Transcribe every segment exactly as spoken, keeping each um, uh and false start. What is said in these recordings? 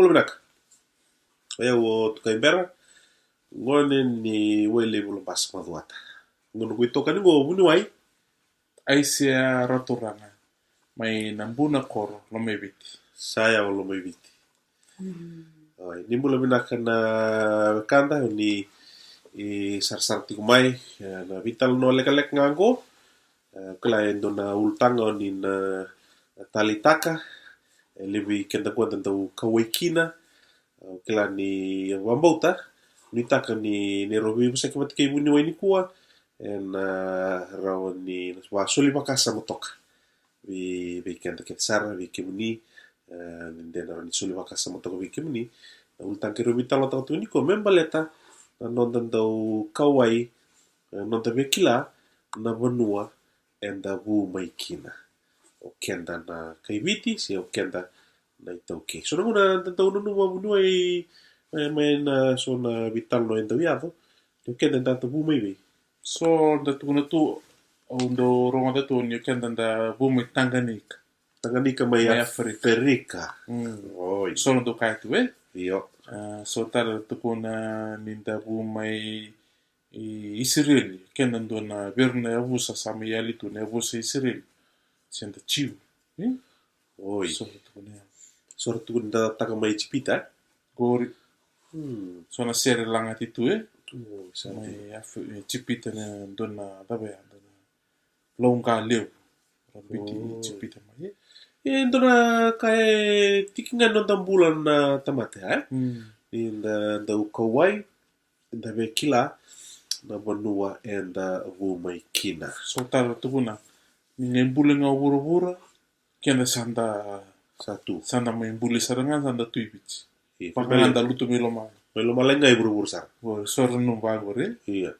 Bula vinaka. O yau o Tukai Bera, gone ni Wailevu, Labasa, Macuata. Gone qo itokani qo vuniwai. Aisea Raturaga, mai Nabunakoro, Lomaiviti. Sa yau Lomaiviti. Oi, ni bula vinaka na wekada, ni sarasara tiko mai, e, na veitalanoa lekaleka ga qo. E, kila e dua na ulutaga o ni na taleitaka, e levu vei keda qo da dau kauwai kina. E, kila ni vakabauta, nuitaka ni, ni rau veivosaki vata kei vuniwai nikua, ena rawa ni na soli vakasama toka vei, vei keda kece sara, vei kemuni, e, de na rawa ni soli vakasama toka vei kemuni na ulutaga keirau veitalanoataka tu nikua me baleta na noda dau kauwai, e, noda via kila na vanua eda vu mai kina. O keda na kai Viti, se o keda na iTaukei. So na gauna da dau nanuma vuniwai, e, mai na so na veitalanoa e dau yaco, o keda da vu mai vei? So da tukuna tu, au dau rogoca tu ni o keda da vu mai Taganika. Taganika mai Aferika. Oi. So na dau kaya tu, e? Io. A, so tale tukuna ni da vu mai Isireli, keda dua na vei ira na yavusa sa mai yali tu, na yavusa Isireli, se da Jiu. Oi. So ra tukuna ya. So ra tukuna da taka mai Ijipita, e? Qori. So na sere lagati tu, e? Mai Afe-, Ijipita, na dua na cava ya, dua na lauqa levu. Ra biuti Ijipita mai, e? E dua na ka e tiki ga ni noda bula na tamata, e? Ni da dau kauwai, da via kila na vanua eda vu mai kina. So tale ra tukuna ni qai buli ga o vuravura, keda sa da, sa tu, sa da mai buli sara ga, sa da tu i Viti. Vaka ga da lutu mai lomalagi. Mai lomalagi ga i vuravura sara. So ra nanuma vaqori. Ia.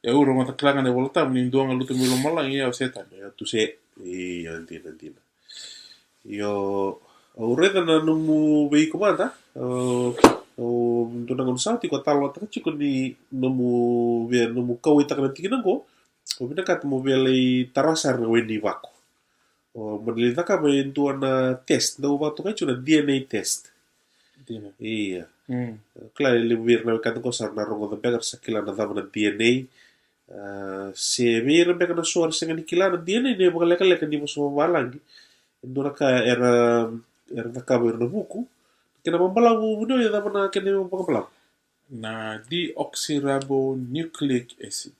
Ia, au rogoca, kila ga na iVolatabu ni dua ga lutu mai lomalagi, ia o Setani. Ia, tu se. Ia, dina, dina. Io, au raica na nomu veika mada, au, au dua na gauna sa tiko a talanoataka tiko ni nomu via, nomu kauwaitaka na tikina qo, au vinakata mo via lai tara sara na wai ni vako. O, mo ni lai cakava e dua na test, dau vakatokai tiko na D N A test. Dina. Ia. Kila e levu vei ira na wekada qo sa ra na rogoca beka, ra sa kila na cava na D N A. A, se vei ira beka na so era sega ni kila na D N A, na ivakalekaleka ni vosa vavalagi. E dua na ka era, era cakava ira na vuku. Kena vakabalavu, vuniwai, e cava na kena vakabalavu? Na deoxyribonucleic acid.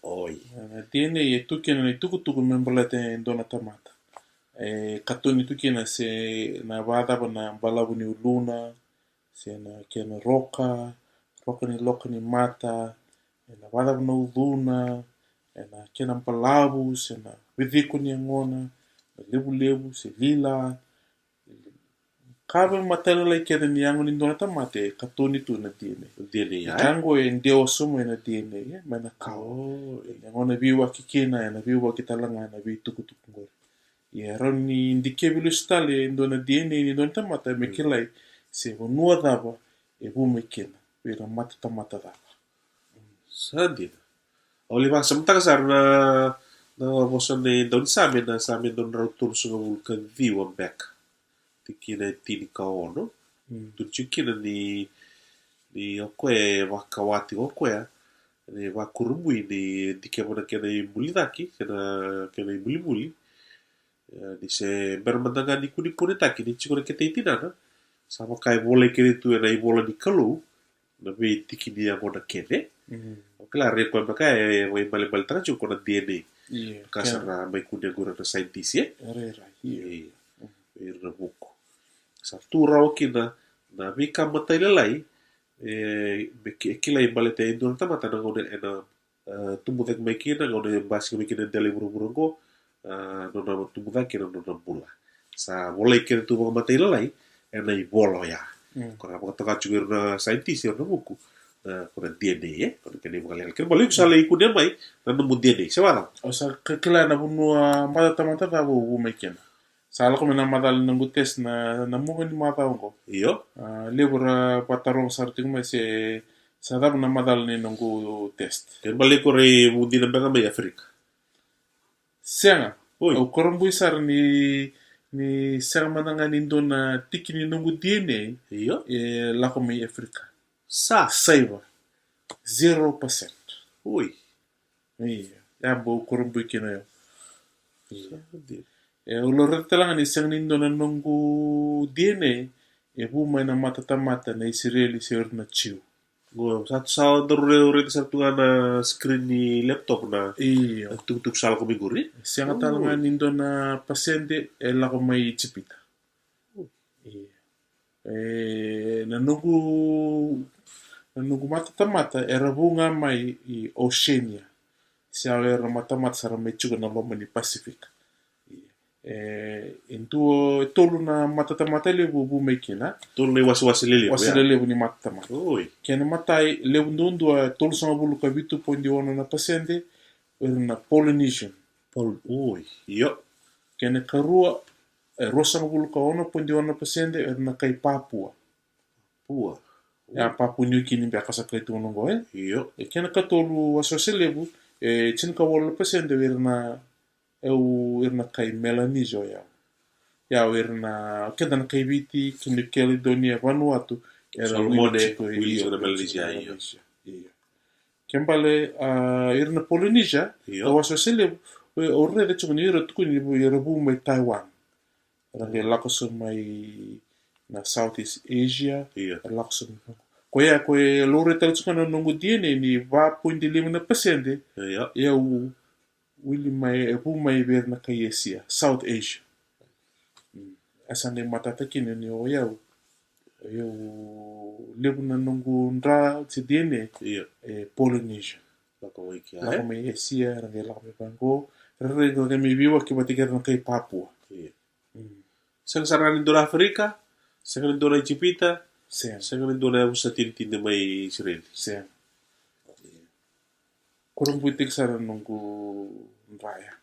Oi. Na D N A e tu kina na itukutuku me baleta e dua na tamata. E katoni tu kina se na vakacava na balavu ni uluna, se na kena roka, roka ni loka ni mata, ena vakacava na ucuna, ena kena balavu, se na viciko ni yagona, na levulevu, se lila. Ka veimatailalai kece ni yago ni dua na tamata e katoni tu na D N A. D N A, e? Ka qo e dewa sobu mai na D N A, e, mai na kawa. Ena gauna e veiwaki kina, ena veiwaki tale ga ena veitukutuku qori. Ia e rawa ni dikevi lesu tale e dua na D N A ni dua na tamata me kilai se vanua cava e vu mai kina, vei ira na matatamata cava. Sa dina. Au lai vakasamataka sara na, na vosa ni daunisame, na Same dua na drau tolusagavulu ka ciwa beka, tikina e tinikaono. Tukuni tiko kina ni, ni o koya e vakawati o koya, ni vakurabui ni dikeva na kena ibuli cake, kena, kena ibulibuli. E, ni se bera mada ga ni kunekunetaki ni tiko na kete i tinana, sa vaka e volai kece tu ena ivola ni Kalou na veitiki ni yagona kece. O kila, rairai koya beka e, e vakaibalebaletaka tiko ko na D N A. Ia, ka sa ra mai kunea qori na scientist, e? Rairai, ia. Ia. Ira na vuku. Sa tu rawa kina na veika matailalai, e, me ki-, e kilai baleta e dua na tamata na gauna ena, e, tubu cake mai kina, gauna e basika mai kina e dela i vuravura oqo, e, nona tubu cake kei na nona bula. Sa volai kece tu vakamatailalai ena ivola oya. Ko na vakatoka tiko ira na scientist, ira na vuku, e, ko na D N A, e, ko na kena ivakalekaleka. Kena ibalebale iko sa lai kunea mai na nomu D N A, se vacava? O sa ka-, kila na vanua matatamata cava au vu mai kina. Sa lako mai na macala ni noqu test na, na muka ni macawa oqo. Io. A, levu ra vakataroga sara tiko mai se sa cava na macala ni noqu test. Kena ibalebale iko rai vu dina beka mai Aferika? Sega. Oi. Au kurabui sara ni, ni sega mada ga ni dua na tiki ni noqu D N A. Io. E lako mai Africa. Sa? Saiva. Zero percent. Oi. Ia, ia bau kurabui kina o yau. Ia. Sa dina. E, au laurai tale ga ni sega ni dua na noqu D N A e vu mai na matatamata na Isireli se o ira na Jiu. Qo, sa, sa daru raica sara tu ga na screen ni laptop na, io, na tukutuku sa lako mai qori. Sega tale ga ni dua na pasede e lako mai Ijipita. Io. E, na noqu, na noqu matatamata era vu ga mai i Oceania. Se o ira na matamata sara mai tiko na loma ni Pacific. E, e dua, e tolu na matatamata levu vu mai kina. Tolu na iwasewase lelevu, wase lelevu ni matatamata. Oi. Kena imatai, levu duadua, tolusagavulu ka vitu poidi ono na pasede, o ira na Polynesian. Pol-, oi, io. Kena ikarua, e, ruasagavulu ka ono poidi ono na pasede, o ira na kai Papua. Papua. Ia, Papua New Guinea beka sa kai tu qo, e? Io. E kena ikatolu, wasewase levu, e, tinikawalu na pasede, o ira na, e, o ira na kai Melanesia, ia. Ia, o ira na, keda na kai Viti, kei New Caledonia, Vanuatu, era Solomone, wili tiko, wili tiko na Melanesia, io. Melanesia. Io. Kena ibalebale, a, ira na Polynesia, io, na wasewase levu, o, o raica tiko ni ira tukuni ni era vu mai Taiwan. Era qai lako so mai na Southeast Asia, io, era lako so mai. Koya, koya e laurai tale tiko na noqu D N A ni va poidi lima na pasede, io, e vu mai, e vu mai vei ira na kai Asia, South Asia. Mm. E sa qai matata kina ni o yau, o yau levu na noqu dra se D N A, io, e Polynesian. Lako mai kea, lako mai Asia, era qai lako mai vaqo, era qai, qai mai veiwaki vata kei ira na kai Papua. Io. Mm. Sega sara ni dua na Africa, sega ni dua na Ijipita, sega, sega ni dua na yavusa tinitini mai Isireli. Sega. Kurabui tiko sara na noqu dra ya.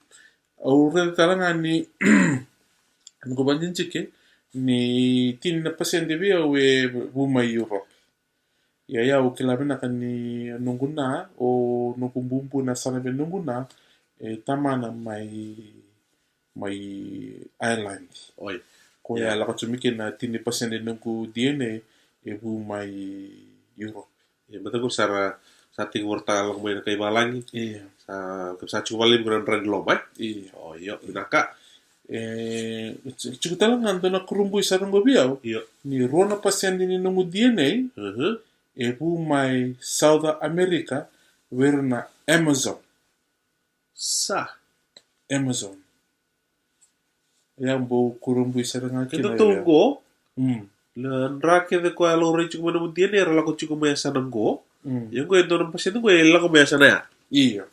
Au raica tale ga ni noqu vakadidike ni tini na pasede vei au e vu mai Europe. Ia, ia au kila vinaka ni noqu na, o noqu bubu na yasana vei noqu na, e tamana mai, mai Ireland. Oi. Koya, ia, e lako tu mai kina na tini na pasede noqu D N A e vu mai Europe. Ia, baleta qori sa ra, sa tekivu ratou lako mai na kai valagi. Ia. Sa, sa tiko vakalevu na dra ni loma, e? Ia. O, io, vinaka. E, tiko tale ga dua na kurabui sara qo vei au. Io. Ni rua na pasede ni noqu D N A, mhm, e vu mai South America, vei ira na Amazon. Sa. Amazon. Ia, bau kurabui sara ga kina. Keda tou qo. Mm. Na dra kece koya e laurai tiko mai na nomu D N A era lako tiko mai yasana qo. Mm. Ia qo e dua na pasede qo e lako mai yasana ya. Io.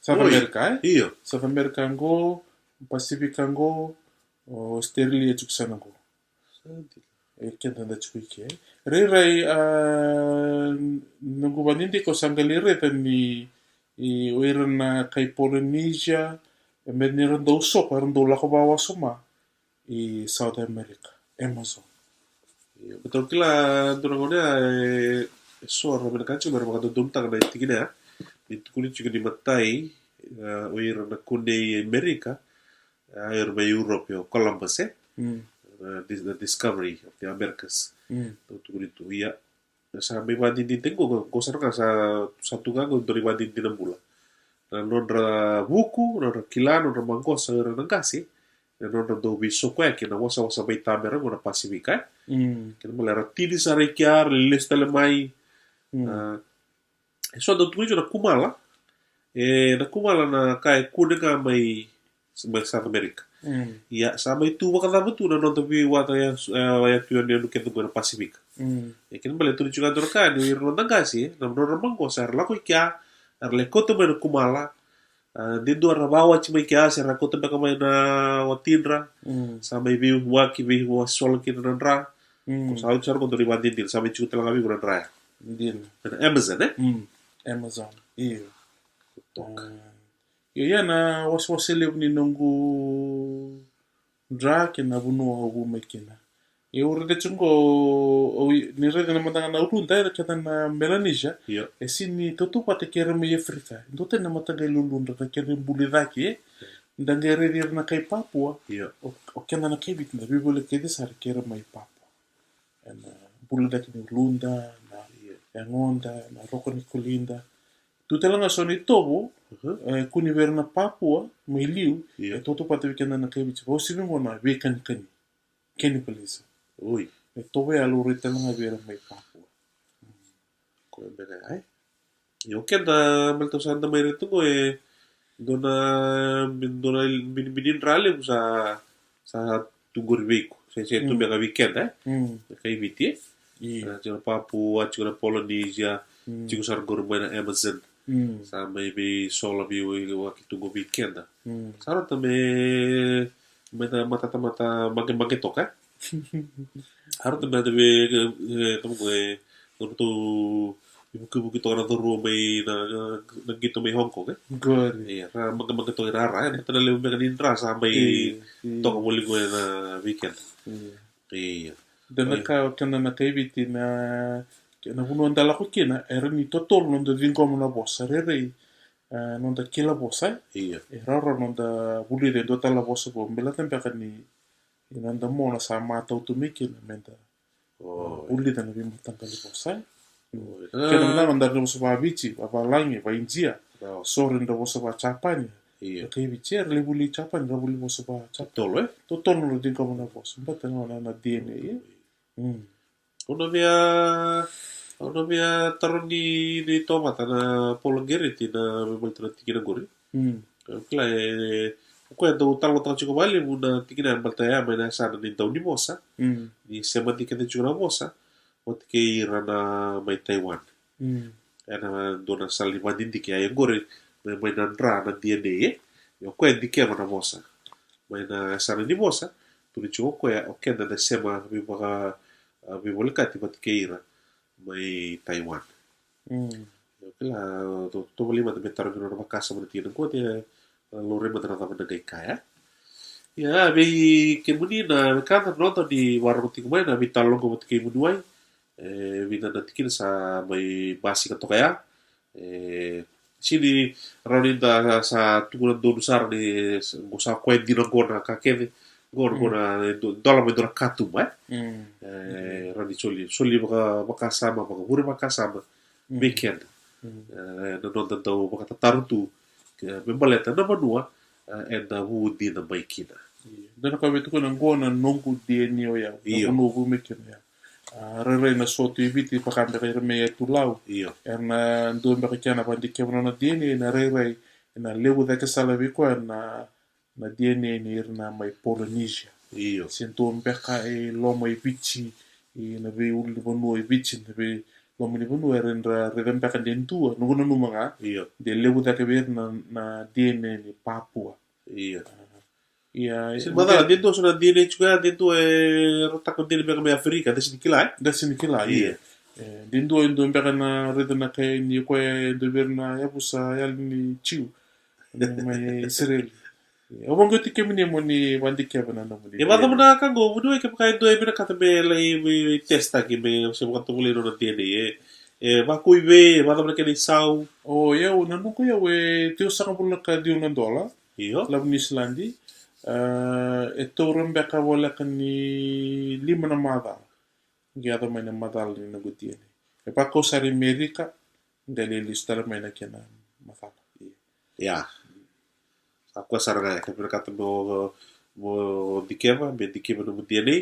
South America, e? Io. South America qo, Pasifika qo, o Australia tiko yasana qo. E keda da tiko i ke. Rairai, a, noqu vakadidike au sa qai lai raica ni, i, o ira na kai Polynesia, e, me ni ra dau soko, era dau lako vakawasoma i South America, Amazon. Io, me tou kila, dua na gauna, e, e so era vinakata tiko me ra vakadodonutaka na tikina ya. Ni tukuni tiko ni matai, e, o ira na kunei Amerika, a, era mai Europe, o Columbus, e? Mm. Na dis-, na discovery of the Americas. Mm. Tou tukuni tu, ia. Sa mai vakadinadinataki qo, qo, qo sara ga sa, sa tu ga qo e dua na ivakadinadina bula. Na nodra vuku, nodra kila, nodra maqosa o ira na qase, na nodra dau veisokoyaki ena wasawasa mai Tamera qo na Pasifika, e? Mm. Kena ibalebale era tini sara i kea, ra lesu tale mai. Mm. A, e so dau tukuni tiko na kumala. E, na kumala na ka e kune ga mai, mai South America. Mm. Ia, sa mai tu vakacava tu na noda veiwata ya, e, ya tu yanuyanu kece qo na Pasifika. Mm. E, kena ibalebale tukuni tiko ga dua na ka ni ira na noda qase, na nodra maqosa era lako i kea, era lai kauta mai na kumala. A, de dua ra vakawati mai kea, se ra kauta beka mai na watidra. Mm. Sa mai veiwaki, veiwasola kina na dra. Mm. Ko sa oti sara ko dua na ivakadinadina, sa mai tiko tale ga vei iko na dra ya. Dina. Na Amazon, e? Mm. Amazon. Io. Toka. A, io, ia na wasewase levu ni noqu dra kei na vanua au vu mai kina. Ia au raica tiko qo, au, ni raica na mada ga na uluda, e, keda na Melanesia. Io. E sega ni tautauvata kei ira mai Africa. E dua tani na mataqali uludra na kena buli cake, e? Da qai raici ira na kai Papua. Io. O, o keda na kai Viti na veivolekati sara kei ira mai Papua. Ena bula cake ni uluda, na yagoda, na roko ni kulida. Tu tale ga so na itovo, e kune vei ira na Papua mai liu, e tautauvata vei keda na kai Viti. Vakauasivi qo na veikanikani. Cannibalism. Oi. E tovo ya laurai tale ga vei ira mai Papua. Koya beka, ai. Io, keda baleta au sa da mai raica tu qo e dua na, dua na binibini dra levu sa, sa tu qori vei iko. Se, se tu beka vei keda, e? Na kai Viti, e? Io. Tiko na Papua, tiko na Polynesia, tiko sara qori mai na Amazon. Sa mai veisola veiwaki tu qo vei keda. Sa rauta me, me na matata mata magemage toka, e? Sa rauta me na vei, e, e, ratou ivukivuki toka na cauravou mai na, na, na qito mai Hong Kong, e? Qori. Ia, ra magemage toka i rara, e? Na tana levu beka ni dra sa mai toka voli qo ena vei keda. Ia. Dua na ka o keda na kai Viti na, na vanua da lako kina, era ni totolo noda ciqoma na vosa rairai, e, noda kila vosa, e? Io. E rawarawa noda vulica e dua tale na vosa vou, baleta beka ni, ni noda mona sa matau tu mai kina, meda vulica na veimataqali vosa, e? Kena mada noda vosa vaViti, vavalagi, vaIdia, so era vosa vaJapani. Io. Na kai Viti era lai vuli Japani, era vuli vosa vaJapani. Totolo, e? Totolo noda ciqoma na vosa, baleta na, na D N A, e? Au na via, au na via taro ni, ni tovata na Paula Gereti na me baleta na tikina qori. Au kila e, o koya dau talanoataka tiko vakalevu na tikina ya baleta ya mai na yasana ni dau ni vosa. Ni sema dikeva tiko na vosa vata kei ira na mai Taiwan. Ena dua na sala ni vadidike ya, e qori mai, mai na dra na D N A, e? Ia o koya dikeva na vosa. Mai na yasana ni vosa, tukuni tiko o koya, o keda da sema veivaka, a, veivolekati vata kei ira mai Taiwan. Io, kila, tou, tou voli mada me tarogi nona vakasama na tikina qo, e, laurai mada na cava na qai kaya. Ia, vei kemuni na wekada, noda ni vakarorogo tiko mai na veitalanoa qo vata kei vuniwai. E, vica na tikina sa mai basika toka ya. E, sega ni rawa ni da sa tukuna donu sara ni, qo sa koya dina qo na ka kece. Qo, qo na, e, do-, dola mai dua na katuba, e? E, rawa ni soli, soli vaka, vakasama, vakavure vakasama vei keda. E, na noda dau vakatataro tu, e, me baleta na vanua, e, eda vu dina mai kina. Io. Dua na ka vei tukuna qo na noqu D N A o yau. Io. Na vanua vu mai kina o yau. A, rairai na so tu i Viti, vaka beka ira mai Yatu Lau. Io. Era na dua beka kina na vadikeva nona D N A, na rairai, ena levu cake sala vei koya na, na D N A ni ira na mai Polynesia. Io. Se dua beka e loma i Viti, i na veiulunivanua i Viti, na veiloma ni vanua era dra raica beka de dua, noqu nanuma ga. Io. De levu cake vei ira na, na D N A ni Papua. Io. A, Ia, se macala, de dua so na D N A tiko ya, de dua e rotaka dina beka mai Aferika, da sega ni kila, e? Da sega ni kila, ia. Ia. E, de dua, e dua beka na raica na kai ni koya e dua vei ira na yavusa yali ni Jiu mai Isireli. Ia, au vaqoti kemuni mo ni vadikeva na nomuni. E vacava na ka qo, vuniwai, kevaka e dua e vinakata me lai, me, me testaki, me se vakatovolei nona D N A, e, e vakau i vei, e vacava na kena isau? O, ia, na noqu, ia, e ciwasagavulu ka ciwa na dola. Io. Lavo Niusiladi, e, e taura beka voleka ni lima na macawa. Qai yaco mai na macala ni noqu D N A. E vakau sara i Merika, qai lai lesu tale mai na kena macala. Ia. Sa koya sara ga ya, ke vinakata mo, mo dikeva, me dikeva nomu D N A,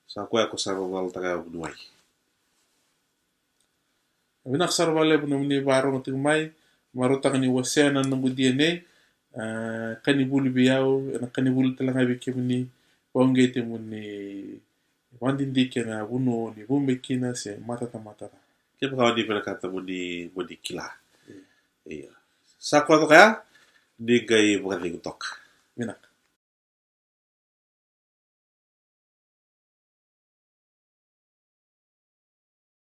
sa koya ko sa valataka ya vuniwai. Vinaka sara vakalevu nomuni vakarorogo tiko mai, marautaka ni wasea na noqu D N A, a, ka ni vuli vei au, ena ka ni vuli tale ga vei kemuni, vakauqeti mo ni vadidike na vanua ni vu mai kina se matata matata. Kevaka o ni vinakata mo ni, mo ni kila. Io. Io. Sa koya toka ya, ni qai vakacegu toka. Vinaka.